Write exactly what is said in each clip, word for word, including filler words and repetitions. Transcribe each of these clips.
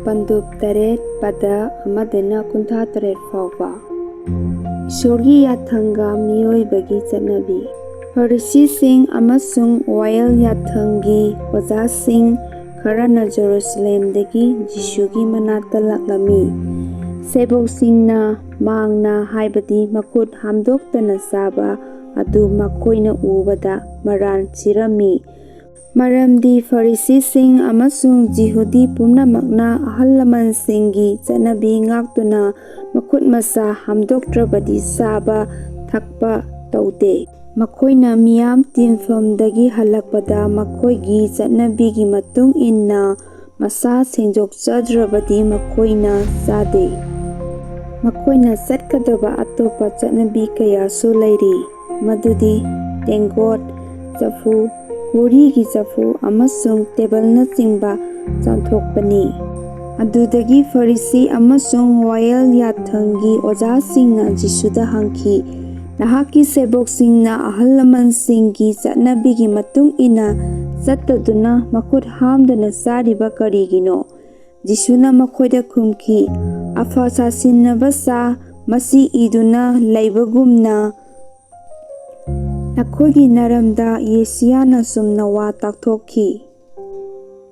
ꯄꯟꯗꯨꯞ ꯇꯔꯦꯠ, ꯄꯗ ꯑꯃꯗꯩꯅ ꯀꯨꯟꯊ꯭ꯔꯥ ꯇꯔꯦꯠ ꯐꯥꯎꯕ꯫ ꯏꯁꯣꯔꯒꯤ ꯌꯥꯊꯪꯒ ꯃꯤꯑꯣꯏꯕꯒꯤ ꯆꯠꯅꯕꯤ꯫ ꯐꯔꯤꯁꯤꯁꯤꯡ ꯑꯃꯁꯨꯡ ꯋꯥꯌꯦꯜ ꯌꯥꯊꯪꯒꯤ ꯑꯣꯖꯥꯁꯤꯡ ꯈꯔꯅ ꯖꯦꯔꯨꯁꯂꯦꯝꯗꯒꯤ ꯖꯤꯁꯨꯒꯤ ꯃꯅꯥꯛꯇ ꯂꯥꯛꯂꯝꯃꯤ꯫ ꯁꯦꯕꯣꯛꯁꯤꯡꯅ ꯃꯥꯡꯅ, ꯍꯥꯏꯕꯗꯤ ꯃꯈꯨꯠ ꯍꯥꯝꯗꯣꯛꯇꯅ ꯆꯥꯕ ꯑꯗꯨ ꯃꯈꯣꯏꯅ ꯎꯕꯗ ꯃꯔꯥꯜ ꯆꯤꯔꯝꯃꯤ꯫ ꯃꯔꯝꯗꯤ ꯐꯔꯤꯁꯤꯁꯤꯡ ꯑꯃꯁꯨꯡ ꯖꯤꯍꯨꯗꯤ ꯄꯨꯝꯅꯃꯛꯅ ꯑꯍꯜ ꯂꯃꯟꯁꯤꯡꯒꯤ ꯆꯠꯅꯕꯤ ꯉꯥꯛꯇꯨꯅ ꯃꯈꯨꯠ ꯃꯁꯥ ꯍꯥꯝꯗꯣꯛꯇ꯭ꯔꯕꯗꯤ ꯆꯥꯕ ꯊꯛꯄ ꯇꯧꯗꯦ꯫ ꯃꯈꯣꯏꯅ ꯃꯤꯌꯥꯝ ꯇꯤꯟꯐꯝꯗꯒꯤ ꯍꯜꯂꯛꯄꯗ ꯃꯈꯣꯏꯒꯤ ꯆꯠꯅꯕꯤꯒꯤ ꯃꯇꯨꯡ ꯏꯟꯅ ꯃꯁꯥ ꯁꯦꯡꯗꯣꯛꯆꯗ꯭ꯔꯕꯗꯤ ꯃꯈꯣꯏꯅ ꯆꯥꯗꯦ꯫ ꯃꯈꯣꯏꯅ ꯆꯠꯀꯗꯕ ꯑꯇꯣꯞꯄ ꯆꯠꯅꯕꯤ ꯀꯌꯥꯁꯨ ꯂꯩꯔꯤ, ꯃꯗꯨꯗꯤ ꯇꯦꯡꯀꯣꯠ, ꯆꯐꯨ, ꯀꯣꯔꯤꯒꯤ ꯆꯐꯨ ꯑꯃꯁꯨꯡ ꯇꯦꯕꯜꯅꯆꯤꯡꯕ ꯆꯥꯝꯊꯣꯛꯄꯅꯤ꯫ ꯑꯗꯨꯗꯒꯤ ꯐꯔꯤꯁꯤ ꯑꯃꯁꯨꯡ ꯋꯥꯌꯦꯜ ꯌꯥꯊꯪꯒꯤ ꯑꯣꯖꯥꯁꯤꯡꯅ ꯖꯤꯁꯨꯗ ꯍꯪꯈꯤ, "ꯅꯍꯥꯛꯀꯤ ꯁꯦꯕꯣꯛꯁꯤꯡꯅ ꯑꯍꯜ ꯂꯃꯟꯁꯤꯡꯒꯤ ꯆꯠꯅꯕꯤꯒꯤ ꯃꯇꯨꯡ ꯏꯟꯅ ꯆꯠꯇꯗꯨꯅ ꯃꯈꯨꯠ ꯍꯥꯝꯗꯅ ꯆꯥꯔꯤꯕ ꯀꯔꯤꯒꯤꯅꯣ?" ꯖꯤꯁꯨꯅ ꯃꯈꯣꯏꯗ ꯈꯨꯝꯈꯤ, "ꯑꯐ ꯁꯥꯁꯤꯟꯅꯕ ꯆꯥ, ꯃꯁꯤ ꯏꯗꯨꯅ ꯂꯩꯕꯒꯨꯝꯅ, ꯅꯈꯣꯏꯒꯤ ꯅꯔꯝꯗ ꯌꯦꯁꯤꯌꯥꯅ ꯆꯨꯝꯅ ꯋꯥ ꯇꯥꯛꯊꯣꯛꯈꯤ,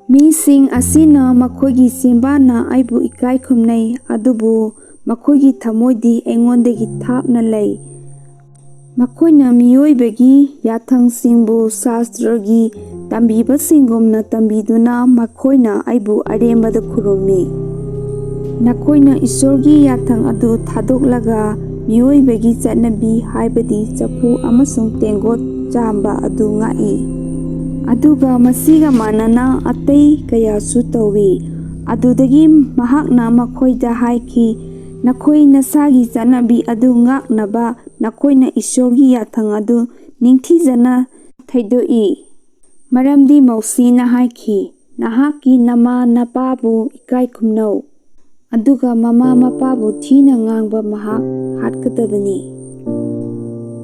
'ꯃꯤꯁꯤꯡ ꯑꯁꯤꯅ ꯃꯈꯣꯏꯒꯤ ꯆꯤꯟꯕꯥꯟꯅ ꯑꯩꯕꯨ ꯏꯀꯥꯏ ꯈꯨꯝꯅꯩ, ꯑꯗꯨꯕꯨ ꯃꯈꯣꯏꯒꯤ ꯊꯃꯣꯏꯗꯤ ꯑꯩꯉꯣꯟꯗꯒꯤ ꯊꯥꯞꯅ ꯂꯩ꯫ ꯃꯈꯣꯏꯅ ꯃꯤꯑꯣꯏꯕꯒꯤ ꯌꯥꯊꯪꯁꯤꯡꯕꯨ ꯁꯥꯁꯇ꯭ꯔꯒꯤ ꯇꯝꯕꯤꯕꯁꯤꯡꯒꯨꯝꯅ ꯇꯝꯕꯤꯗꯨꯅ ꯃꯈꯣꯏꯅ ꯑꯩꯕꯨ ꯑꯔꯦꯝꯕꯗ ꯈꯨꯔꯨꯝꯃꯤ꯫ ꯅꯈꯣꯏꯅ ꯏꯁꯣꯔꯒꯤ ꯌꯥꯊꯪ ꯑꯗꯨ ꯊꯥꯗꯣꯛꯂꯒ ꯃꯤꯑꯣꯏꯕꯒꯤ ꯆꯠꯅꯕꯤ, ꯍꯥꯏꯕꯗꯤ ꯆꯐꯨ ꯑꯃꯁꯨꯡ ꯇꯦꯡꯀꯣꯠ ꯆꯥꯝꯕ ꯑꯗꯨ ꯉꯥꯛꯏ꯫ ꯑꯗꯨꯒ ꯃꯁꯤꯒ ꯃꯥꯟꯅꯅ ꯑꯇꯩ ꯀꯌꯥꯁꯨ ꯇꯧꯏ꯫" ꯑꯗꯨꯗꯒꯤ ꯃꯍꯥꯛꯅ ꯃꯈꯣꯏꯗ ꯍꯥꯏꯈꯤ, "ꯅꯈꯣꯏ ꯅꯁꯥꯒꯤ ꯆꯠꯅꯕꯤ ꯑꯗꯨ ꯉꯥꯛꯅꯕ ꯅꯈꯣꯏꯅ ꯏꯁꯣꯔꯒꯤ ꯌꯥꯊꯪ ꯑꯗꯨ ꯅꯤꯡꯊꯤꯖꯅ ꯊꯩꯗꯣꯛꯏ꯫ ꯃꯔꯝꯗꯤ ꯃꯧꯁꯤꯅ ꯍꯥꯏꯈꯤ, 'ꯅꯍꯥꯛꯀꯤ ꯅꯃꯥ ꯅꯄꯥꯕꯨ ꯏꯀꯥꯏ ꯈꯨꯝꯅꯧ, ꯑꯗꯨꯒ ꯃꯃꯥ ꯃꯄꯥꯕꯨ ꯊꯤꯅ ꯉꯥꯡꯕ ꯃꯍꯥꯛ ꯍꯥꯠꯀꯗꯕꯅꯤ.'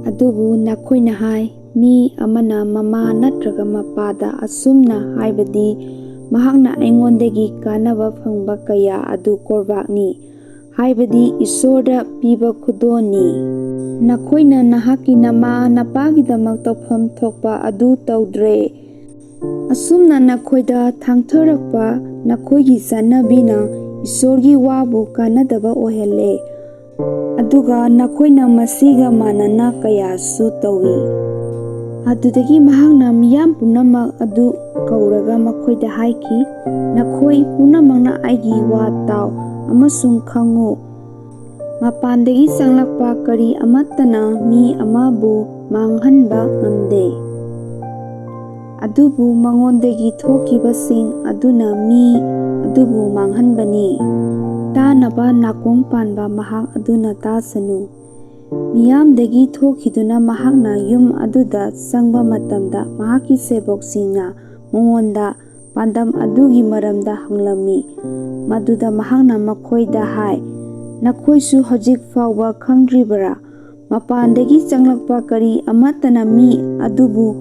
ꯑꯗꯨꯕꯨ ꯅꯈꯣꯏꯅ ꯍꯥꯏ, 'ꯃꯤ ꯑꯃꯅ ꯃꯃꯥ ꯅꯠꯇ꯭ꯔꯒ ꯃꯄꯥꯗ ꯑꯁꯨꯝꯅ ꯍꯥꯏꯕꯗꯤ ꯃꯍꯥꯛꯅ ꯑꯩꯉꯣꯟꯗꯒꯤ ꯀꯥꯟꯅꯕ ꯐꯪꯕ ꯀꯌꯥ ꯑꯗꯨ ꯀꯣꯔꯕꯥꯛꯅꯤ, ꯍꯥꯏꯕꯗꯤ ꯏꯁꯣꯔꯗ ꯄꯤꯕ ꯈꯨꯗꯣꯜꯅꯤ꯫ ꯅꯈꯣꯏꯅ ꯅꯍꯥꯛꯀꯤ ꯅꯃꯥ ꯅꯄꯥꯒꯤꯗꯃꯛ ꯇꯧꯐꯝ ꯊꯣꯛꯄ ꯑꯗꯨ ꯇꯧꯗ꯭ꯔꯦ꯫ ꯑꯁꯨꯝꯅ ꯅꯈꯣꯏꯗ ꯊꯥꯡꯊꯔꯛꯄ ꯅꯈꯣꯏꯒꯤ ꯆꯠꯅꯕꯤꯅ ꯏꯁꯣꯔꯒꯤ ꯋꯥꯕꯨ ꯀꯥꯟꯅꯗꯕ ꯑꯣꯏꯍꯜꯂꯦ, ꯑꯗꯨꯒ ꯅꯈꯣꯏꯅ ꯃꯁꯤꯒ ꯃꯥꯟꯅꯅ ꯀꯌꯥꯁꯨ ꯇꯧꯏ꯫ ꯑꯗꯨꯗꯒꯤ ꯃꯍꯥꯛꯅ ꯃꯤꯌꯥꯝ ꯄꯨꯝꯅꯃꯛ ꯑꯗꯨ ꯀꯧꯔꯒ ꯃꯈꯣꯏꯗ ꯍꯥꯏꯈꯤ, "ꯅꯈꯣꯏ ꯄꯨꯝꯅꯃꯛꯅ ꯑꯩꯒꯤ ꯋꯥ ꯇꯥꯎ ꯑꯃꯁꯨꯡ ꯈꯪꯉꯨ꯫ ꯃꯄꯥꯟꯗꯒꯤ ꯆꯪꯂꯛꯄ ꯀꯔꯤ ꯑꯃꯠꯇꯅ ꯃꯤ ꯑꯃꯕꯨ ꯃꯥꯡꯍꯟꯕ ꯉꯝꯗꯦ, ꯑꯗꯨꯕꯨ ꯃꯉꯣꯟꯗꯒꯤ ꯊꯣꯛꯈꯤꯕꯁꯤꯡ ꯑꯗꯨꯅ ꯃꯤ ꯑꯗꯨꯕꯨ ꯃꯥꯡꯍꯟꯕꯅꯤ꯫ ꯇꯥꯅꯕ ꯅꯥꯀꯣꯡ ꯄꯥꯟꯕ ꯃꯍꯥꯛ ꯑꯗꯨꯅ ꯇꯥꯁꯅꯨ꯫" ꯃꯤꯌꯥꯝꯗꯒꯤ ꯊꯣꯛꯈꯤꯗꯨꯅ ꯃꯍꯥꯛꯅ ꯌꯨꯝ ꯑꯗꯨꯗ ꯆꯪꯕ ꯃꯇꯝꯗ, ꯃꯍꯥꯛꯀꯤ ꯁꯦꯕꯣꯛꯁꯤꯡꯅ ꯃꯉꯣꯟꯗ ꯄꯥꯟꯗꯝ ꯑꯗꯨꯒꯤ ꯃꯔꯝꯗ ꯍꯪꯂꯝꯃꯤ꯫ ꯃꯗꯨꯗ ꯃꯍꯥꯛꯅ ꯃꯈꯣꯏꯗ ꯍꯥꯏ, "ꯅꯈꯣꯏꯁꯨ ꯍꯧꯖꯤꯛ ꯐꯥꯎꯕ ꯈꯪꯗ꯭ꯔꯤꯕꯔꯥ? ꯃꯄꯥꯟꯗꯒꯤ ꯆꯪꯂꯛꯄ ꯀꯔꯤ ꯑꯃꯠꯇꯅ ꯃꯤ ꯑꯗꯨꯕꯨ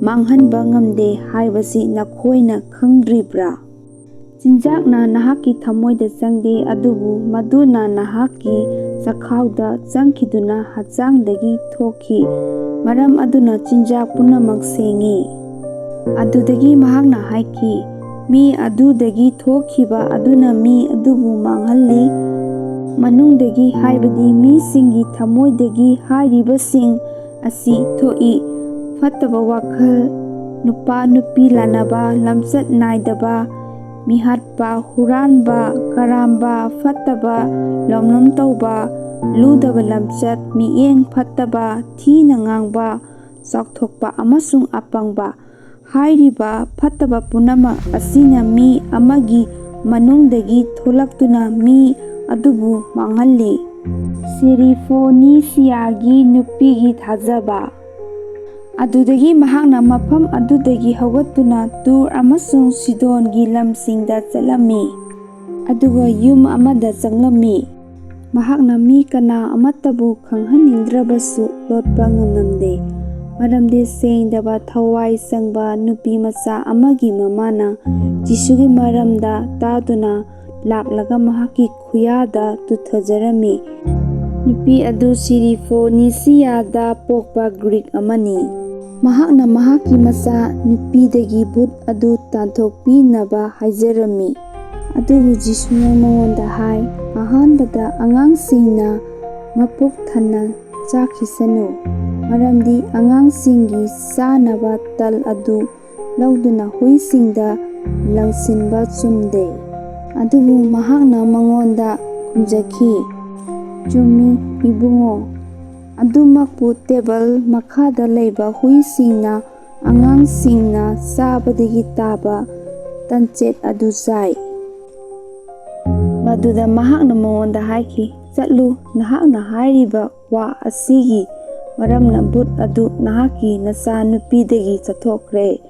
ꯃꯥꯡꯍꯟꯕ ꯉꯝꯗꯦ ꯍꯥꯏꯕꯁꯤ ꯅꯈꯣꯏꯅ ꯈꯪꯗ꯭ꯔꯤꯕ꯭ꯔꯥ? ꯆꯤꯟꯖꯥꯛꯅ ꯅꯍꯥꯛꯀꯤ ꯊꯃꯣꯏꯗ ꯆꯪꯗꯦ, ꯑꯗꯨꯕꯨ ꯃꯗꯨꯅ ꯅꯍꯥꯛꯀꯤ ꯆꯈꯥꯎꯗ ꯆꯪꯈꯤꯗꯨꯅ ꯍꯛꯆꯥꯡꯗꯒꯤ ꯊꯣꯛꯈꯤ꯫ ꯃꯔꯝ ꯑꯗꯨꯅ ꯆꯤꯟꯖꯥꯛ ꯄꯨꯝꯅꯃꯛ ꯁꯦꯡꯏ꯫" ꯑꯗꯨꯗꯒꯤ ꯃꯍꯥꯛꯅ ꯍꯥꯏꯈꯤ, "ꯃꯤ ꯑꯗꯨꯗꯒꯤ ꯊꯣꯛꯈꯤꯕ ꯑꯗꯨꯅ ꯃꯤ ꯑꯗꯨꯕꯨ ꯃꯥꯡꯍꯜꯂꯤ꯫ ꯃꯅꯨꯡꯗꯒꯤ, ꯍꯥꯏꯕꯗꯤ ꯃꯤꯁꯤꯡꯒꯤ ꯊꯃꯣꯏꯗꯒꯤ ꯍꯥꯏꯔꯤꯕꯁꯤꯡ ꯑꯁꯤ ꯊꯣꯛꯏ: ꯐꯠꯇꯕ ꯋꯥꯈꯜ, ꯅꯨꯄꯥ ꯅꯨꯄꯤ ꯂꯥꯟꯅꯕ, ꯂꯝꯆꯠ ꯅꯥꯏꯗꯕ, ꯃꯤꯍꯥꯠꯄ, ꯍꯨꯔꯥꯟꯕ, ꯀꯔꯥꯝꯕ, ꯐꯠꯇꯕ ꯂꯣꯝꯂꯣꯝ ꯇꯧꯕ, ꯂꯨꯗꯕ ꯂꯝꯆꯠ, ꯃꯤꯠꯌꯦꯡ ꯐꯠꯇꯕ, ꯊꯤꯅ ꯉꯥꯡꯕ, ꯆꯥꯎꯊꯣꯛꯄ ꯑꯃꯁꯨꯡ ꯑꯄꯪꯕ꯫ ꯍꯥꯏꯔꯤꯕ ꯐꯠꯇꯕ ꯄꯨꯝꯅꯃꯛ ꯑꯁꯤꯅ ꯃꯤ ꯑꯃꯒꯤ ꯃꯅꯨꯡꯗꯒꯤ ꯊꯣꯛꯂꯛꯇꯨꯅ ꯃꯤ ꯑꯗꯨꯕꯨ ꯃꯥꯡꯍꯜꯂꯤ꯫" ꯁꯦꯔꯤꯐꯣꯅꯤꯁꯤꯌꯥꯒꯤ ꯅꯨꯄꯤꯒꯤ ꯊꯥꯖꯕ꯫ ꯑꯗꯨꯗꯒꯤ ꯃꯍꯥꯛꯅ ꯃꯐꯝ ꯑꯗꯨꯗꯒꯤ ꯍꯧꯒꯠꯇꯨꯅ ꯇꯨꯔ ꯑꯃꯁꯨꯡ ꯁꯤꯗꯣꯟꯒꯤ ꯂꯝꯁꯤꯡꯗ ꯆꯠꯂꯝꯃꯤ, ꯑꯗꯨꯒ ꯌꯨꯝ ꯑꯃꯗ ꯆꯪꯂꯝꯃꯤ꯫ ꯃꯍꯥꯛꯅ ꯃꯤ ꯀꯅꯥ ꯑꯃꯠꯇꯕꯨ ꯈꯪꯍꯟꯅꯤꯡꯗ꯭ꯔꯕꯁꯨ ꯂꯣꯠꯄ ꯉꯝꯂꯝꯗꯦ, ꯃꯔꯝꯗꯤ ꯁꯦꯡꯗꯕ ꯊꯋꯥꯏ ꯆꯪꯕ ꯅꯨꯄꯤ ꯃꯆꯥ ꯑꯃꯒꯤ ꯃꯃꯥꯅ ꯖꯤꯁꯨꯒꯤ ꯃꯔꯝꯗ ꯇꯥꯗꯨꯅ ꯂꯥꯛꯂꯒ ꯃꯍꯥꯛꯀꯤ ꯈꯨꯌꯥꯗ ꯇꯨꯊꯖꯔꯝꯃꯤ꯫ ꯅꯨꯄꯤ ꯑꯗꯨ ꯁꯤꯔꯤꯐꯣꯅꯤꯁꯤꯌꯥꯗ ꯄꯣꯛꯄ ꯒ꯭ꯔꯤꯛ ꯑꯃꯅꯤ꯫ ꯃꯍꯥꯛꯅ ꯃꯍꯥꯛꯀꯤ ꯃꯆꯥ ꯅꯨꯄꯤꯗꯒꯤ ꯚꯨꯠ ꯑꯗꯨ ꯇꯥꯟꯊꯣꯛꯄꯤꯅꯕ ꯍꯥꯏꯖꯔꯝꯃꯤ꯫ ꯑꯗꯨꯕꯨ ꯖꯤꯁꯨꯅ ꯃꯉꯣꯟꯗ ꯍꯥꯏ, "ꯑꯍꯥꯟꯕꯗ ꯑꯉꯥꯡꯁꯤꯡꯅ ꯃꯄꯨꯛ ꯊꯟꯅ ꯆꯥꯈꯤꯁꯅꯨ, ꯃꯔꯝꯗꯤ ꯑꯉꯥꯡꯁꯤꯡꯒꯤ ꯆꯥꯅꯕ ꯇꯜ ꯑꯗꯨ ꯂꯧꯗꯨꯅ ꯍꯨꯏꯁꯤꯡꯗ ꯂꯪꯁꯤꯟꯕ ꯆꯨꯝꯗꯦ꯫" ꯑꯗꯨꯕꯨ ꯃꯍꯥꯛꯅ ꯃꯉꯣꯟꯗ ꯈꯨꯝꯖꯈꯤ, "ꯆꯨꯝꯃꯤ, ꯏꯕꯨꯡꯉꯣ, ꯑꯗꯨꯃꯛꯄꯨ ꯇꯦꯕꯜ ꯃꯈꯥꯗ ꯂꯩꯕ ꯍꯨꯏꯁꯤꯡꯅ ꯑꯉꯥꯡꯁꯤꯡꯅ ꯆꯥꯕꯗꯒꯤ ꯇꯥꯕ ꯇꯟꯆꯦꯠ ꯑꯗꯨ ꯆꯥꯏ꯫" ꯃꯗꯨꯗ ꯃꯍꯥꯛꯅ ꯃꯉꯣꯟꯗ ꯍꯥꯏꯈꯤ, "ꯆꯠꯂꯨ, ꯅꯍꯥꯛꯅ ꯍꯥꯏꯔꯤꯕ ꯋꯥ ꯑꯁꯤꯒꯤ ꯃꯔꯝꯅ ꯚꯨꯠ ꯑꯗꯨ ꯅꯍꯥꯛꯀꯤ ꯅꯆꯥꯅꯨꯄꯤꯗꯒꯤ ꯆꯠꯊꯣꯛꯈ꯭ꯔꯦ꯫"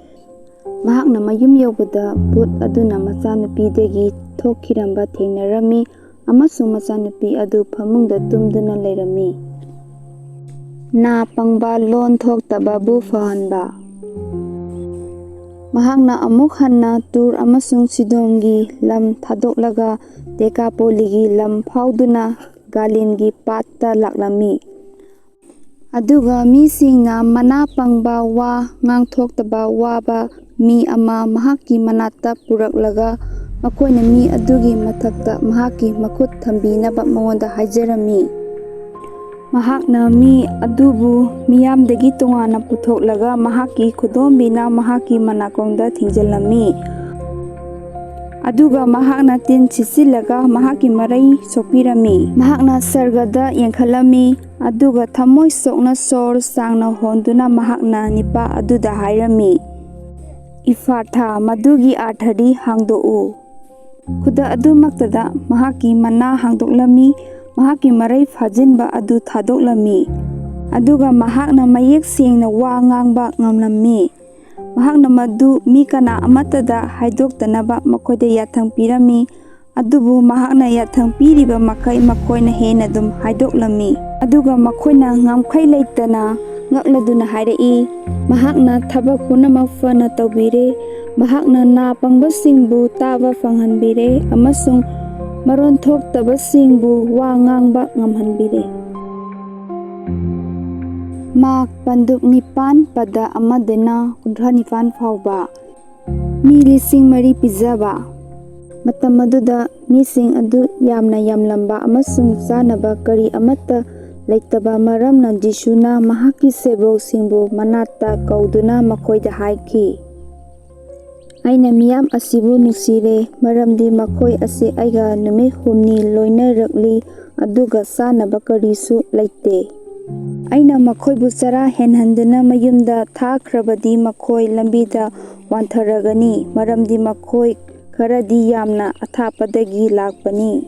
ꯃꯍꯥꯛꯅ ꯃꯌꯨꯝ ꯌꯧꯕꯗ ꯚꯨꯠ ꯑꯗꯨꯅ ꯃꯆꯥꯅꯨꯄꯤꯗꯒꯤ ꯊꯣꯛꯈꯤꯔꯝꯕ ꯊꯦꯡꯅꯔꯝꯃꯤ ꯑꯃꯁꯨꯡ ꯃꯆꯥꯅꯨꯄꯤ ꯑꯗꯨ ꯐꯃꯨꯡꯗ ꯇꯨꯝꯗꯨꯅ ꯂꯩꯔꯝꯃꯤ꯫ ꯅꯥ ꯄꯪꯕ ꯂꯣꯟ ꯊꯣꯛꯇꯕꯕꯨ ꯐꯍꯟꯕ꯫ ꯃꯍꯥꯛꯅ ꯑꯃꯨꯛ ꯍꯟꯅ ꯇꯨꯔ ꯑꯃꯁꯨꯡ ꯁꯤꯗꯣꯟꯒꯤ ꯂꯝ ꯊꯥꯗꯣꯛꯂꯒ ꯗꯦꯀꯥꯄꯣꯂꯤꯒꯤ ꯂꯝ ꯐꯥꯎꯗꯨꯅ ꯒꯥꯂꯤꯟꯒꯤ ꯄꯥꯠꯇ ꯂꯥꯛꯂꯝꯃꯤ꯫ ꯑꯗꯨꯒ ꯃꯤꯁꯤꯡꯅ ꯃꯅꯥ ꯄꯪꯕ, ꯋꯥ ꯉꯥꯡꯊꯣꯛꯇꯕ ꯋꯥꯕ ꯃꯤ ꯑꯃ ꯃꯍꯥꯛꯀꯤ ꯃꯅꯥꯛꯇ ꯄꯨꯔꯛꯂꯒ ꯃꯈꯣꯏꯅ ꯃꯤ ꯑꯗꯨꯒꯤ ꯃꯊꯛꯇ ꯃꯍꯥꯛꯀꯤ ꯃꯈꯨꯠ ꯊꯝꯕꯤꯅꯕ ꯃꯉꯣꯟꯗ ꯍꯥꯏꯖꯔꯝꯃꯤ꯫ ꯃꯍꯥꯛꯅ ꯃꯤ ꯑꯗꯨꯕꯨ ꯃꯤꯌꯥꯝꯗꯒꯤ ꯇꯣꯉꯥꯟꯅ ꯄꯨꯊꯣꯛꯂꯒ ꯃꯍꯥꯛꯀꯤ ꯈꯨꯗꯣꯝꯕꯤꯅ ꯃꯍꯥꯛꯀꯤ ꯃꯅꯥꯀꯣꯡꯗ ꯊꯤꯡꯖꯤꯜꯂꯝꯃꯤ꯫ ꯑꯗꯨꯒ ꯃꯍꯥꯛꯅ ꯇꯤꯟ ꯁꯤꯠꯆꯤꯜꯂꯒ ꯃꯍꯥꯛꯀꯤ ꯃꯔꯩ ꯁꯣꯛꯄꯤꯔꯝꯃꯤ꯫ ꯃꯍꯥꯛꯅ ꯁꯔꯒꯗ ꯌꯦꯡꯈꯠꯂꯝꯃꯤ, ꯑꯗꯨꯒ ꯊꯃꯣꯏ ꯁꯣꯛꯅ ꯁꯣꯔ ꯁꯥꯡꯅ ꯍꯣꯟꯗꯨꯅ ꯃꯍꯥꯛꯅ ꯅꯤꯄꯥ ꯑꯗꯨꯗ ꯍꯥꯏꯔꯝꯃꯤ, "ꯏꯐꯥꯊꯥ", ꯃꯗꯨꯒꯤ ꯑꯥꯔꯊꯗꯤ "ꯍꯥꯡꯗꯣꯛꯎ"꯫ ꯈꯨꯗꯛ ꯑꯗꯨꯃꯛꯇꯗ ꯃꯍꯥꯛꯀꯤ ꯃꯅꯥ ꯍꯥꯡꯗꯣꯛꯂꯝꯃꯤ, ꯃꯍꯥꯛꯀꯤ ꯃꯔꯩ ꯐꯥꯖꯤꯟꯕ ꯑꯗꯨ ꯊꯥꯗꯣꯛꯂꯝꯃꯤ, ꯑꯗꯨꯒ ꯃꯍꯥꯛꯅ ꯃꯌꯦꯛ ꯁꯦꯡꯅ ꯋꯥ ꯉꯥꯡꯕ ꯉꯝꯂꯝꯃꯤ꯫ ꯃꯍꯥꯛꯅ ꯃꯗꯨ ꯃꯤ ꯀꯅꯥ ꯑꯃꯠꯇꯗ ꯍꯥꯏꯗꯣꯛꯇꯅꯕ ꯃꯈꯣꯏꯗ ꯌꯥꯊꯪ ꯄꯤꯔꯝꯃꯤ, ꯑꯗꯨꯕꯨ ꯃꯍꯥꯛꯅ ꯌꯥꯊꯪ ꯄꯤꯔꯤꯕ ꯃꯈꯩ ꯃꯈꯣꯏꯅ ꯍꯦꯟꯅ ꯑꯗꯨꯝ ꯍꯥꯏꯗꯣꯛꯂꯝꯃꯤ꯫ ꯑꯗꯨꯒ ꯃꯈꯣꯏꯅ ꯉꯝꯈꯩ ꯂꯩꯇꯅ ꯉꯛꯂꯗꯨꯅ ꯍꯥꯏꯔꯛꯏ, "ꯃꯍꯥꯛꯅ ꯊꯕꯛ ꯄꯨꯝꯅꯃꯛ ꯐꯅ ꯇꯧꯕꯤꯔꯦ, ꯃꯍꯥꯛꯅ ꯅꯥ ꯄꯪꯕꯁꯤꯡꯕꯨ ꯇꯥꯕ ꯐꯪꯍꯟꯕꯤꯔꯦ ꯑꯃꯁꯨꯡ ꯃꯔꯣꯟ ꯊꯣꯛꯇꯕꯁꯤꯡꯕꯨ ꯋꯥ ꯉꯥꯡꯕ ꯉꯝꯍꯟꯕꯤꯔꯦ꯫ ꯃꯥꯔꯛ ꯄꯟꯗꯨꯞ ꯅꯤꯄꯥꯟ, ꯄꯗ ꯑꯃꯗꯩꯅ ꯀꯨꯟꯊ꯭ꯔꯥ ꯅꯤꯄꯥꯟ ꯐꯥꯎꯕ꯫ ꯃꯤ ꯂꯤꯁꯤꯡ ꯃꯔꯤ ꯄꯤꯖꯕ꯫ ꯃꯇꯝ ꯑꯗꯨꯗ ꯃꯤꯁꯤꯡ ꯑꯗꯨ ꯌꯥꯝꯅ ꯌꯥꯝꯂꯝꯕ ꯑꯃꯁꯨꯡ ꯆꯥꯅꯕ ꯀꯔꯤ ꯑꯃꯠꯇ ꯂꯩꯇꯕ ꯃꯔꯝꯅ, ꯖꯤꯁꯨꯅ ꯃꯍꯥꯛꯀꯤ ꯁꯦꯕꯣꯛꯁꯤꯡꯕꯨ ꯃꯅꯥꯛꯇ ꯀꯧꯗꯨꯅ ꯃꯈꯣꯏꯗ ꯍꯥꯏꯈꯤ, "ꯑꯩꯅ ꯃꯤꯌꯥꯝ ꯑꯁꯤꯕꯨ ꯅꯨꯡꯁꯤꯔꯦ, ꯃꯔꯝꯗꯤ ꯃꯈꯣꯏ ꯑꯁꯤ ꯑꯩꯒ ꯅꯨꯃꯤꯠ ꯍꯨꯝꯅꯤ ꯂꯣꯏꯅꯔꯛꯂꯤ, ꯑꯗꯨꯒ ꯆꯥꯅꯕ ꯀꯔꯤꯁꯨ ꯂꯩꯇꯦ꯫ ꯑꯩꯅ ꯃꯈꯣꯏꯕꯨ ꯆꯔꯥ ꯍꯦꯟꯍꯟꯗꯨꯅ ꯃꯌꯨꯝꯗ ꯊꯥꯈ꯭ꯔꯕꯗꯤ ꯃꯈꯣꯏ ꯂꯝꯕꯤꯗ ꯋꯥꯟꯊꯔꯒꯅꯤ, ꯃꯔꯝꯗꯤ ꯃꯈꯣꯏ ꯈꯔꯗꯤ ꯌꯥꯝꯅ ꯑꯊꯥꯞꯄꯗꯒꯤ ꯂꯥꯛꯄꯅꯤ꯫"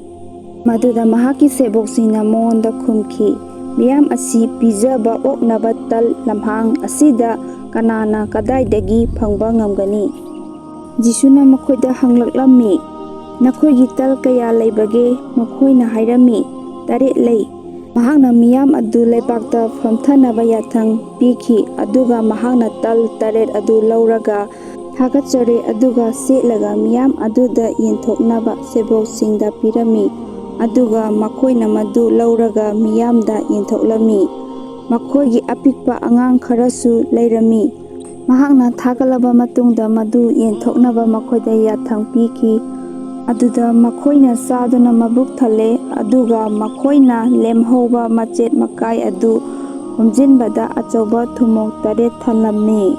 ꯃꯗꯨꯗ ꯃꯍꯥꯛꯀꯤ ꯁꯦꯕꯣꯛꯁꯤꯡꯅ ꯃꯉꯣꯟꯗ ꯈꯨꯝꯈꯤ, "ꯃꯤꯌꯥꯝ ꯑꯁꯤ ꯄꯤꯖꯕ ꯑꯣꯛꯅꯕ ꯇꯜ ꯂꯝꯍꯥꯡ ꯑꯁꯤꯗ ꯀꯅꯥꯅ ꯀꯗꯥꯏꯗꯒꯤ ꯐꯪꯕ ꯉꯝꯒꯅꯤ?" ꯖꯤꯁꯨꯅ ꯃꯈꯣꯏꯗ ꯍꯪꯂꯛꯂꯝꯃꯤ, "ꯅꯈꯣꯏꯒꯤ ꯇꯜ ꯀꯌꯥ ꯂꯩꯕꯒꯦ?" ꯃꯈꯣꯏꯅ ꯍꯥꯏꯔꯝꯃꯤ, "ꯇꯔꯦꯠ ꯂꯩ꯫" ꯃꯍꯥꯛꯅ ꯃꯤꯌꯥꯝ ꯑꯗꯨ ꯂꯩꯕꯥꯛꯇ ꯐꯝꯊꯅꯕ ꯌꯥꯊꯪ ꯄꯤꯈꯤ, ꯑꯗꯨꯒ ꯃꯍꯥꯛꯅ ꯇꯜ ꯇꯔꯦꯠ ꯑꯗꯨ ꯂꯧꯔꯒ ꯊꯥꯒꯠꯆꯔꯦ, ꯑꯗꯨꯒ ꯁꯦꯠꯂꯒ ꯃꯤꯌꯥꯝ ꯑꯗꯨꯗ ꯌꯦꯟꯊꯣꯛꯅꯕ ꯁꯦꯕꯣꯛꯁꯤꯡꯗ ꯄꯤꯔꯝꯃꯤ, ꯑꯗꯨꯒ ꯃꯈꯣꯏꯅ ꯃꯗꯨ ꯂꯧꯔꯒ ꯃꯤꯌꯥꯝꯗ ꯌꯦꯟꯊꯣꯛꯂꯝꯃꯤ꯫ ꯃꯈꯣꯏꯒꯤ ꯑꯄꯤꯛꯄ ꯑꯉꯥꯡ ꯈꯔꯁꯨ ꯂꯩꯔꯝꯃꯤ꯫ ꯃꯍꯥꯛꯅ ꯊꯥꯒꯠꯂꯕ ꯃꯇꯨꯡꯗ ꯃꯗꯨ ꯌꯦꯟꯊꯣꯛꯅꯕ ꯃꯈꯣꯏꯗ ꯌꯥꯊꯪ ꯄꯤꯈꯤ꯫ ꯑꯗꯨꯗ ꯃꯈꯣꯏꯅ ꯆꯥꯗꯨꯅ ꯃꯕꯨꯛ ꯊꯜꯂꯦ, ꯑꯗꯨꯒ ꯃꯈꯣꯏꯅ ꯂꯦꯝꯍꯧꯕ ꯃꯆꯦꯠ ꯃꯀꯥꯏ ꯑꯗꯨ ꯈꯣꯝꯖꯤꯟꯕꯗ ꯑꯆꯧꯕ ꯊꯨꯝꯃꯣꯛ ꯇꯔꯦꯠ ꯊꯜꯂꯝꯃꯤ꯫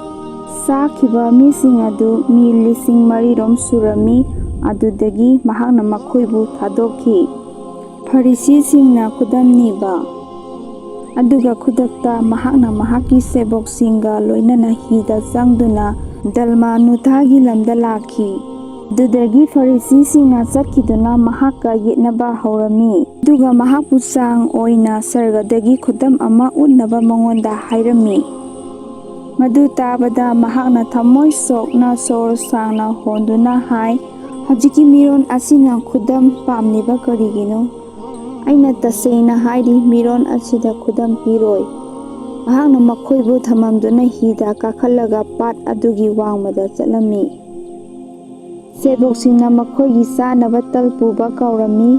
ꯆꯥꯈꯤꯕ ꯃꯤꯁꯤꯡ ꯑꯗꯨ ꯃꯤ ꯂꯤꯁꯤꯡ ꯃꯔꯤꯔꯣꯝ ꯁꯨꯔꯝꯃꯤ꯫ ꯑꯗꯨꯗꯒꯤ ꯃꯍꯥꯛꯅ ꯃꯈꯣꯏꯕꯨ ꯊꯥꯗꯣꯛꯈꯤ꯫ ꯐꯔꯤꯁꯤꯁꯤꯡꯅ ꯈꯨꯗꯝ ꯅꯤꯕ꯫ ꯑꯗꯨꯒ ꯈꯨꯗꯛꯇ ꯃꯍꯥꯛꯅ ꯃꯍꯥꯛꯀꯤ ꯁꯦꯕꯣꯛꯁꯤꯡꯒ ꯂꯣꯏꯅꯅ ꯍꯤꯗ ꯆꯪꯗꯨꯅ ꯗꯜꯃꯥꯅꯨꯊꯥꯒꯤ ꯂꯝꯗ ꯂꯥꯛꯈꯤ꯫ ꯑꯗꯨꯗꯒꯤ ꯐꯔꯤꯁꯤꯁꯤꯡꯅ ꯆꯠꯈꯤꯗꯨꯅ ꯃꯍꯥꯛꯀ ꯌꯦꯠꯅꯕ ꯍꯧꯔꯝꯃꯤ꯫ ꯑꯗꯨꯒ ꯃꯍꯥꯛꯄꯨ ꯆꯥꯡ ꯑꯣꯏꯅ ꯁꯔꯒꯗꯒꯤ ꯈꯨꯗꯝ ꯑꯃ ꯎꯠꯅꯕ ꯃꯉꯣꯟꯗ ꯍꯥꯏꯔꯝꯃꯤ꯫ ꯃꯗꯨ ꯇꯥꯕꯗ ꯃꯍꯥꯛꯅ ꯊꯃꯣꯏ ꯁꯣꯛꯅ ꯁꯣꯔ ꯁꯥꯡꯅ ꯍꯣꯟꯗꯨꯅ ꯍꯥꯏ, "ꯍꯧꯖꯤꯛꯀꯤ ꯃꯤꯔꯣꯜ ꯑꯁꯤꯅ ꯈꯨꯗꯝ ꯄꯥꯝꯂꯤꯕ ꯀꯔꯤꯒꯤꯅꯣ? ꯑꯩꯅ ꯇꯁꯦꯡꯅ ꯍꯥꯏꯔꯤ, ꯃꯤꯔꯣꯜ ꯑꯁꯤꯗ ꯈꯨꯗꯝ ꯄꯤꯔꯣꯏ꯫" ꯃꯍꯥꯛꯅ ꯃꯈꯣꯏꯕꯨ ꯊꯝꯃꯝꯗꯨꯅ ꯍꯤꯗ ꯀꯥꯈꯠꯂꯒ ꯄꯥꯠ ꯑꯗꯨꯒꯤ ꯋꯥꯡꯃꯗ ꯆꯠꯂꯝꯃꯤ꯫ ꯁꯦꯕꯣꯛꯁꯤꯡꯅ ꯃꯈꯣꯏꯒꯤ ꯆꯥꯅꯕ ꯇꯜ ꯄꯨꯕ ꯀꯥꯎꯔꯝꯃꯤ꯫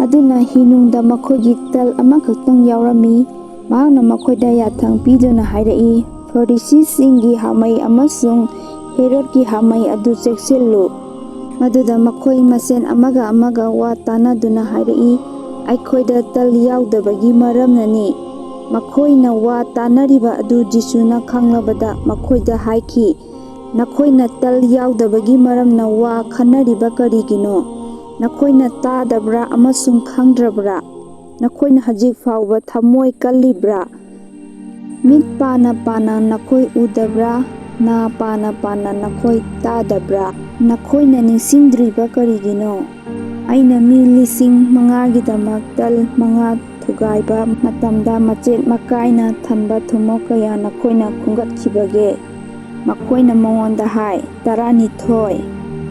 ꯑꯗꯨꯅ ꯍꯤꯅꯨꯡꯗ ꯃꯈꯣꯏꯒꯤ ꯇꯜ ꯑꯃꯈꯛꯇꯪ ꯌꯥꯎꯔꯝꯃꯤ꯫ ꯃꯍꯥꯛꯅ ꯃꯈꯣꯏꯗ ꯌꯥꯊꯪ ꯄꯤꯗꯨꯅ ꯍꯥꯏꯔꯛꯏ, "ꯐꯔꯤꯁꯤꯁꯤꯡꯒꯤ ꯍꯥꯃꯩ ꯑꯃꯁꯨꯡ ꯍꯦꯔꯣꯗꯀꯤ ꯍꯥꯃꯩ ꯑꯗꯨ ꯆꯦꯛꯁꯤꯜꯂꯨ"꯫ ꯃꯗꯨꯗ ꯃꯈꯣꯏ ꯃꯁꯦꯟ ꯑꯃꯒ ꯑꯃꯒ ꯋꯥ ꯇꯥꯅꯗꯨꯅ ꯍꯥꯏꯔꯛꯏ, "ꯑꯩꯈꯣꯏꯗ ꯇꯜ ꯌꯥꯎꯗꯕꯒꯤ ꯃꯔꯝꯅꯅꯤ"꯫ ꯃꯈꯣꯏꯅ ꯋꯥ ꯇꯥꯅꯔꯤꯕ ꯑꯗꯨ ꯖꯤꯁꯨꯅ ꯈꯪꯂꯕꯗ ꯃꯈꯣꯏꯗ ꯍꯥꯏꯈꯤ, "ꯅꯈꯣꯏꯅ ꯇꯜ ꯌꯥꯎꯗꯕꯒꯤ ꯃꯔꯝꯅ ꯋꯥ ꯈꯟꯅꯔꯤꯕ ꯀꯔꯤꯒꯤꯅꯣ? ꯅꯈꯣꯏꯅ ꯇꯥꯗꯕ꯭ꯔꯥ ꯑꯃꯁꯨꯡ ꯈꯪꯗ꯭ꯔꯕ꯭ꯔꯥ? ꯅꯈꯣꯏꯅ ꯍꯧꯖꯤꯛ ꯐꯥꯎꯕ ꯊꯃꯣꯏ ꯀꯜꯂꯤꯕ꯭ꯔꯥ? ꯃꯤꯠ ꯄꯥꯅ ꯄꯥꯅ ꯅꯈꯣꯏ ꯎꯗꯕ꯭ꯔꯥ? ꯅꯥ ꯄꯥꯅ ꯄꯥꯅ ꯅꯈꯣꯏ ꯇꯥꯗꯕ꯭ꯔꯥ? ꯅꯈꯣꯏꯅ ꯅꯤꯡꯁꯤꯡꯗ꯭ꯔꯤꯕ ꯀꯔꯤꯒꯤꯅꯣ? ꯑꯩꯅ ꯃꯤ ꯂꯤꯁꯤꯡ ꯃꯉꯥꯒꯤꯗꯃꯛ ꯇꯜ ꯃꯉꯥ ꯊꯨꯒꯥꯏꯕ ꯃꯇꯝꯗ ꯃꯆꯦꯠ ꯃꯀꯥꯏꯅ ꯊꯟꯕ ꯊꯨꯝꯃꯣꯛ ꯀꯌꯥ ꯅꯈꯣꯏꯅ ꯈꯨꯝꯒꯠꯈꯤꯕꯒꯦ?" ꯃꯈꯣꯏꯅ ꯃꯉꯣꯟꯗ ꯍꯥꯏ, "ꯇꯔꯥꯅꯤꯊꯣꯏ"꯫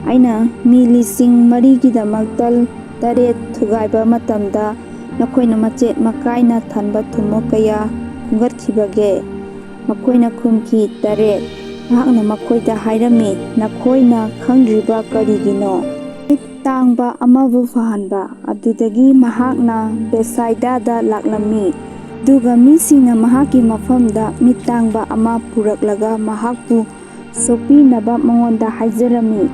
"ꯑꯩꯅ ꯃꯤ ꯂꯤꯁꯤꯡ ꯃꯔꯤꯒꯤꯗꯃꯛ ꯇꯜ ꯇꯔꯦꯠ ꯊꯨꯒꯥꯏꯕ ꯃꯇꯝꯗ ꯅꯈꯣꯏꯅ ꯃꯆꯦꯠ ꯃꯀꯥꯏꯅ ꯊꯟꯕ ꯊꯨꯝꯃꯣꯛ ꯀꯌꯥ ꯈꯨꯝꯒꯠꯈꯤꯕꯒꯦ?" ꯃꯈꯣꯏꯅ ꯈꯨꯝꯈꯤ, "ꯇꯔꯦꯠ"꯫ ꯃꯍꯥꯛꯅ ꯃꯈꯣꯏꯗ ꯍꯥꯏꯔꯝꯃꯤ, "ꯅꯈꯣꯏꯅ ꯈꯪꯗ꯭ꯔꯤꯕ ꯀꯔꯤꯒꯤꯅꯣ? ꯃꯤꯠ ꯇꯥꯡꯕ ꯑꯃꯕꯨ ꯐꯍꯟꯕ"꯫ ꯑꯗꯨꯗꯒꯤ ꯃꯍꯥꯛꯅ ꯕꯦꯠꯁꯥꯏꯗꯥꯗ ꯂꯥꯛꯂꯝꯃꯤ꯫ ꯑꯗꯨꯒ ꯃꯤꯁꯤꯡꯅ ꯃꯍꯥꯛꯀꯤ ꯃꯐꯝꯗ ꯃꯤꯠ ꯇꯥꯡꯕ ꯑꯃ ꯄꯨꯔꯛꯂꯒ ꯃꯍꯥꯛꯄꯨ ꯁꯣꯛꯄꯤꯅꯕ ꯃꯉꯣꯟꯗ ꯍꯥꯏꯖꯔꯝꯃꯤ꯫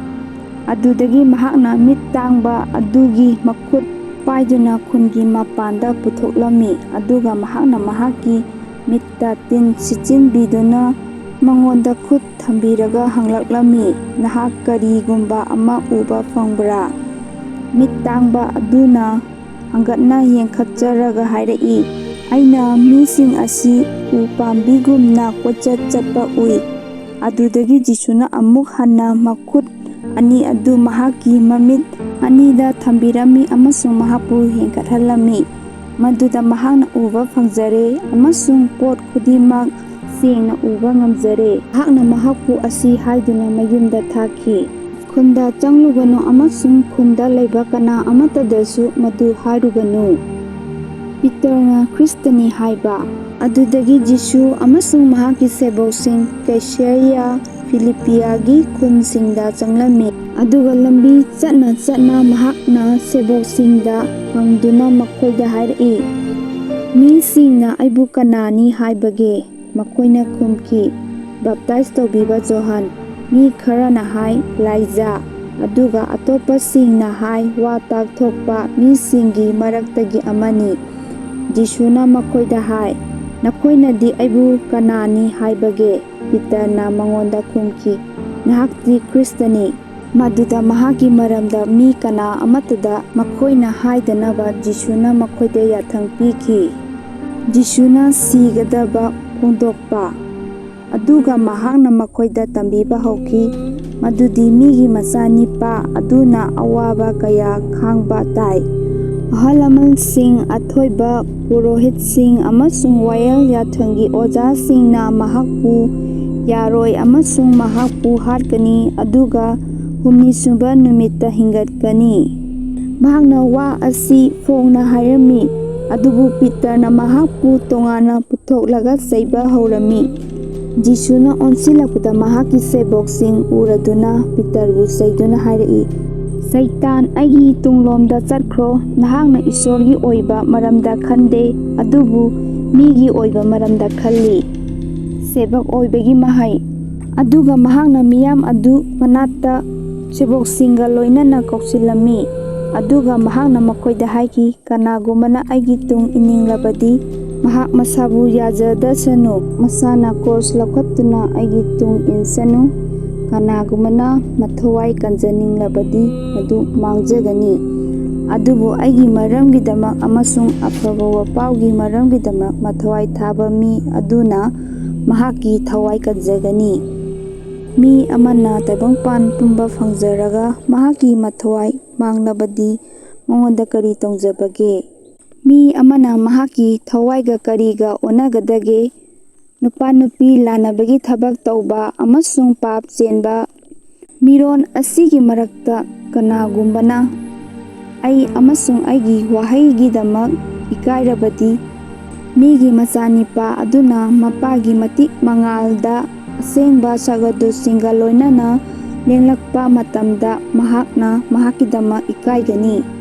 ꯑꯗꯨꯗꯒꯤ ꯃꯍꯥꯛꯅ ꯃꯤꯠ ꯇꯥꯡꯕ ꯑꯗꯨꯒꯤ ꯃꯈꯨꯠ ꯄꯥꯏꯗꯨꯅ ꯈꯨꯟꯒꯤ ꯃꯄꯥꯟꯗ ꯄꯨꯊꯣꯛꯂꯝꯃꯤ꯫ ꯑꯗꯨꯒ ꯃꯍꯥꯛꯅ ꯃꯍꯥꯛꯀꯤ ꯃꯤꯠꯇ ꯇꯤꯟ ꯁꯤꯠꯆꯤꯟꯕꯤꯗꯨꯅ ꯃꯉꯣꯟꯗ ꯈꯨꯠ ꯊꯝꯕꯤꯔꯒ ꯍꯪꯂꯛꯂꯝꯃꯤ, "ꯅꯍꯥꯛ ꯀꯔꯤꯒꯨꯝꯕ ꯑꯃ ꯎꯕ ꯐꯪꯕ꯭ꯔꯥ?" ꯃꯤꯠ ꯇꯥꯡꯕ ꯑꯗꯨꯅ ꯍꯪꯒꯠꯅ ꯌꯦꯡꯈꯠꯆꯔꯒ ꯍꯥꯏꯔꯛꯏ, "ꯑꯩꯅ ꯃꯤꯁꯤꯡ ꯑꯁꯤ ꯎ ꯄꯥꯝꯕꯤꯒꯨꯝꯅ ꯀꯣꯏꯆꯠ ꯆꯠꯄ ꯎꯏ"꯫ ꯑꯗꯨꯗꯒꯤ ꯖꯤꯁꯨꯅ ꯑꯃꯨꯛ ꯍꯟꯅ ꯃꯈꯨꯠ ꯑꯅꯤ ꯑꯗꯨ ꯃꯍꯥꯛꯀꯤ ꯃꯃꯤꯠ ꯑꯅꯤꯗ ꯊꯝꯕꯤꯔꯝꯃꯤ ꯑꯃꯁꯨꯡ ꯃꯍꯥꯛꯄꯨ ꯍꯦꯟꯒꯠꯍꯜꯂꯝꯃꯤ꯫ ꯃꯗꯨꯗ ꯃꯍꯥꯛꯅ ꯎꯕ ꯐꯪꯖꯔꯦ ꯑꯃꯁꯨꯡ ꯄꯣꯠ ꯈꯨꯗꯤꯡꯃꯛ ꯁꯦꯡꯅ ꯎꯕ ꯉꯝꯖꯔꯦ꯫ ꯃꯍꯥꯛꯅ ꯃꯍꯥꯛꯄꯨ ꯑꯁꯤ ꯍꯥꯏꯗꯨꯅ ꯃꯌꯨꯝꯗ ꯊꯥꯈꯤ, "ꯈꯨꯟꯗ ꯆꯪꯂꯨꯒꯅꯨ ꯑꯃꯁꯨꯡ ꯈꯨꯟꯗ ꯂꯩꯕ ꯀꯅꯥ ꯑꯃꯠꯇꯗꯁꯨ ꯃꯗꯨ ꯍꯥꯏꯔꯨꯒꯅꯨ"꯫ ꯄꯤꯇꯔꯅ ꯈ꯭ꯔꯤꯁꯇꯅꯤ ꯍꯥꯏꯕ꯫ ꯑꯗꯨꯗꯒꯤ ꯖꯤꯁꯨ ꯑꯃꯁꯨꯡ ꯃꯍꯥꯛꯀꯤ ꯁꯦꯕꯣꯛꯁꯤꯡ ꯀꯩꯁꯥꯔꯤꯌꯥ ꯐꯤꯂꯤꯄꯤꯌꯥꯒꯤ ꯈꯨꯟꯁꯤꯡꯗ ꯆꯪꯂꯝꯃꯤ꯫ ꯑꯗꯨꯒ ꯂꯝꯕꯤ ꯆꯠꯅ ꯆꯠꯅ ꯃꯍꯥꯛꯅ ꯁꯦꯕꯣꯛꯁꯤꯡꯗ ꯍꯪꯗꯨꯅ ꯃꯈꯣꯏꯗ ꯍꯥꯏꯔꯛꯏ, "ꯃꯤꯁꯤꯡꯅ ꯑꯩꯕꯨ ꯀꯅꯥꯅꯤ ꯍꯥꯏꯕꯒꯦ?" ꯃꯈꯣꯏꯅ ꯈꯨꯝꯈꯤ, "ꯕꯞꯇꯥꯏꯖ ꯇꯧꯕꯤꯕ ꯖꯣꯍꯥꯟ, ꯃꯤ ꯈꯔꯅ ꯍꯥꯏ, ꯂꯥꯏꯖꯥ, ꯑꯗꯨꯒ ꯑꯇꯣꯞꯄꯁꯤꯡꯅ ꯍꯥꯏ, ꯋꯥ ꯇꯥꯛꯊꯣꯛꯄ ꯃꯤꯁꯤꯡꯒꯤ ꯃꯔꯛꯇꯒꯤ ꯑꯃꯅꯤ꯫" ꯖꯤꯁꯨꯅ ꯃꯈꯣꯏꯗ ꯍꯥꯏ, "ꯅꯈꯣꯏꯅꯗꯤ ꯑꯩꯕꯨ ꯀꯅꯥꯅꯤ ꯍꯥꯏꯕꯒꯦ?" ꯄꯤꯇꯔꯅ ꯃꯉꯣꯟꯗ ꯈꯨꯝꯈꯤ, "ꯅꯍꯥꯛꯇꯤ ꯈ꯭ꯔꯤꯁꯇꯅꯤ꯫" ꯃꯗꯨꯗ ꯃꯍꯥꯛꯀꯤ ꯃꯔꯝꯗ ꯃꯤ ꯀꯅꯥ ꯑꯃꯠꯇꯗ ꯃꯈꯣꯏꯅ ꯍꯥꯏꯗꯅꯕ ꯖꯤꯁꯨꯅ ꯃꯈꯣꯏꯗ ꯌꯥꯊꯪ ꯄꯤꯈꯤ꯫ ꯖꯤꯁꯨꯅ ꯁꯤꯒꯗꯕ ꯐꯣꯡꯗꯣꯛꯄ꯫ ꯑꯗꯨꯒ ꯃꯍꯥꯛꯅ ꯃꯈꯣꯏꯗ ꯇꯝꯕꯤꯕ ꯍꯧꯈꯤ, ꯃꯗꯨꯗꯤ ꯃꯤꯒꯤ ꯃꯆꯥꯅꯤꯄꯥ ꯑꯗꯨꯅ ꯑꯋꯥꯕ ꯀꯌꯥ ꯈꯥꯡꯕ ꯇꯥꯏ꯫ ꯑꯍꯜ ꯂꯃꯟꯁꯤꯡ, ꯑꯊꯣꯏꯕ ꯄꯨꯔꯣꯍꯤꯠꯁꯤꯡ ꯑꯃꯁꯨꯡ ꯋꯥꯌꯦꯜ ꯌꯥꯊꯪꯒꯤ ꯑꯣꯖꯥꯁꯤꯡꯅ ꯃꯍꯥꯛꯄꯨ ꯌꯥꯔꯣꯏ ꯑꯃꯁꯨꯡ ꯃꯍꯥꯛꯄꯨ ꯍꯥꯠꯀꯅꯤ, ꯑꯗꯨꯒ ꯍꯨꯝꯅꯤꯁꯨꯕ ꯅꯨꯃꯤꯠꯇ ꯍꯤꯡꯒꯠꯀꯅꯤ꯫ ꯃꯍꯥꯛꯅ ꯋꯥ ꯑꯁꯤ ꯐꯣꯡꯅ ꯍꯥꯏꯔꯝꯃꯤ, ꯑꯗꯨꯕꯨ ꯄꯤꯇꯔꯅ ꯃꯍꯥꯛꯄꯨ ꯇꯣꯉꯥꯟꯅ ꯄꯨꯊꯣꯛꯂꯒ ꯆꯩꯕ ꯍꯧꯔꯝꯃꯤ꯫ ꯖꯤꯁꯨꯅ ꯑꯣꯟꯁꯤꯜꯂꯛꯄꯗ ꯃꯍꯥꯛꯀꯤ ꯁꯦꯕꯣꯛꯁꯤꯡ ꯎꯔꯗꯨꯅ ꯄꯤꯇꯔꯕꯨ ꯆꯩꯗꯨꯅ ꯍꯥꯏꯔꯛꯏ, "ꯁꯩꯇꯥꯟ, ꯑꯩꯒꯤ ꯇꯨꯡꯂꯣꯝꯗ ꯆꯠꯈ꯭ꯔꯣ, ꯅꯍꯥꯛꯅ ꯏꯁꯣꯔꯒꯤ ꯑꯣꯏꯕ ꯃꯔꯝꯗ ꯈꯟꯗꯦ, ꯑꯗꯨꯕꯨ ꯃꯤꯒꯤ ꯑꯣꯏꯕ ꯃꯔꯝꯗ ꯈꯜꯂꯤ꯫" ꯁꯦꯕꯣꯛ ꯑꯣꯏꯕꯒꯤ ꯃꯍꯩ꯫ ꯑꯗꯨꯒ ꯃꯍꯥꯛꯅ ꯃꯤꯌꯥꯝ ꯑꯗꯨ ꯃꯅꯥꯛꯇ ꯁꯦꯕꯣꯛꯁꯤꯡꯒ ꯂꯣꯏꯅꯅ ꯀꯧꯁꯤꯜꯂꯝꯃꯤ꯫ ꯑꯗꯨꯒ ꯃꯍꯥꯛꯅ ꯃꯈꯣꯏꯗ ꯍꯥꯏꯈꯤ, "ꯀꯅꯥꯒꯨꯝꯕꯅ ꯑꯩꯒꯤ ꯇꯨꯡ ꯏꯅꯤꯡꯂꯕꯗꯤ ꯃꯍꯥꯛ ꯃꯁꯥꯕꯨ ꯌꯥꯖꯗꯁꯅꯨ, ꯃꯁꯥꯅ ꯀ꯭ꯔꯣꯁ ꯂꯧꯈꯠꯇꯨꯅ ꯑꯩꯒꯤ ꯇꯨꯡ ꯏꯟꯁꯅꯨ꯫ ꯀꯅꯥꯒꯨꯝꯕꯅ ꯃꯊꯧꯋꯥꯏ ꯀꯟꯖꯅꯤꯡꯂꯕꯗꯤ ꯃꯗꯨ ꯃꯥꯡꯖꯒꯅꯤ꯫ ꯑꯗꯨꯕꯨ ꯑꯩꯒꯤ ꯃꯔꯝꯒꯤꯗꯃꯛ ꯑꯃꯁꯨꯡ ꯑꯐꯕ ꯋꯥꯄꯥꯎꯒꯤ ꯃꯔꯝꯒꯤꯗꯃꯛ ꯃꯊꯧꯋꯥꯏ ꯊꯥꯕ ꯃꯤ ꯑꯗꯨꯅ ꯃꯍꯥꯛꯀꯤ ꯊꯋꯥꯏ ꯀꯟꯖꯒꯅꯤ꯫ ꯃꯤ ꯑꯃꯅ ꯇꯥꯏꯕꯪꯄꯥꯟ ꯄꯨꯝꯕ ꯐꯪꯖꯔꯒ ꯃꯍꯥꯛꯀꯤ ꯃꯊꯧꯋꯥꯏ ꯃꯥꯡꯂꯕꯗꯤ ꯃꯉꯣꯟꯗ ꯀꯔꯤ ꯇꯣꯡꯖꯕꯒꯦ? ꯃꯤ ꯑꯃꯅ ꯃꯍꯥꯛꯀꯤ ꯊꯋꯥꯏꯒ ꯀꯔꯤꯒ ꯑꯣꯟꯅꯒꯗꯒꯦ?" ꯅꯨꯄꯥ ꯅꯨꯄꯤ ꯂꯥꯟꯅꯕꯒꯤ ꯊꯕꯛ ꯇꯧꯕ ꯑꯃꯁꯨꯡ ꯄꯥꯞ ꯆꯦꯟꯕ ꯃꯤꯔꯣꯟ ꯑꯁꯤꯒꯤ ꯃꯔꯛꯇ ꯀꯅꯥꯒꯨꯝꯕꯅ ꯑꯩ ꯑꯃꯁꯨꯡ ꯑꯩꯒꯤ ꯋꯥꯍꯩꯒꯤꯗꯃꯛ ꯏꯀꯥꯏꯔꯕꯗꯤ, ꯃꯤꯒꯤ ꯃꯆꯥꯅꯤꯄꯥ ꯑꯗꯨꯅ ꯃꯄꯥꯒꯤ ꯃꯇꯤꯛ ꯃꯉꯥꯜꯗ ꯑꯁꯦꯡꯕ ꯁꯒꯗꯨꯁꯤꯡꯒ ꯂꯣꯏꯅꯅ ꯂꯦꯡꯂꯛꯄ ꯃꯇꯝꯗ ꯃꯍꯥꯛꯅ ꯃꯍꯥꯛꯀꯤꯗꯃꯛ ꯏꯀꯥꯏꯒꯅꯤ꯫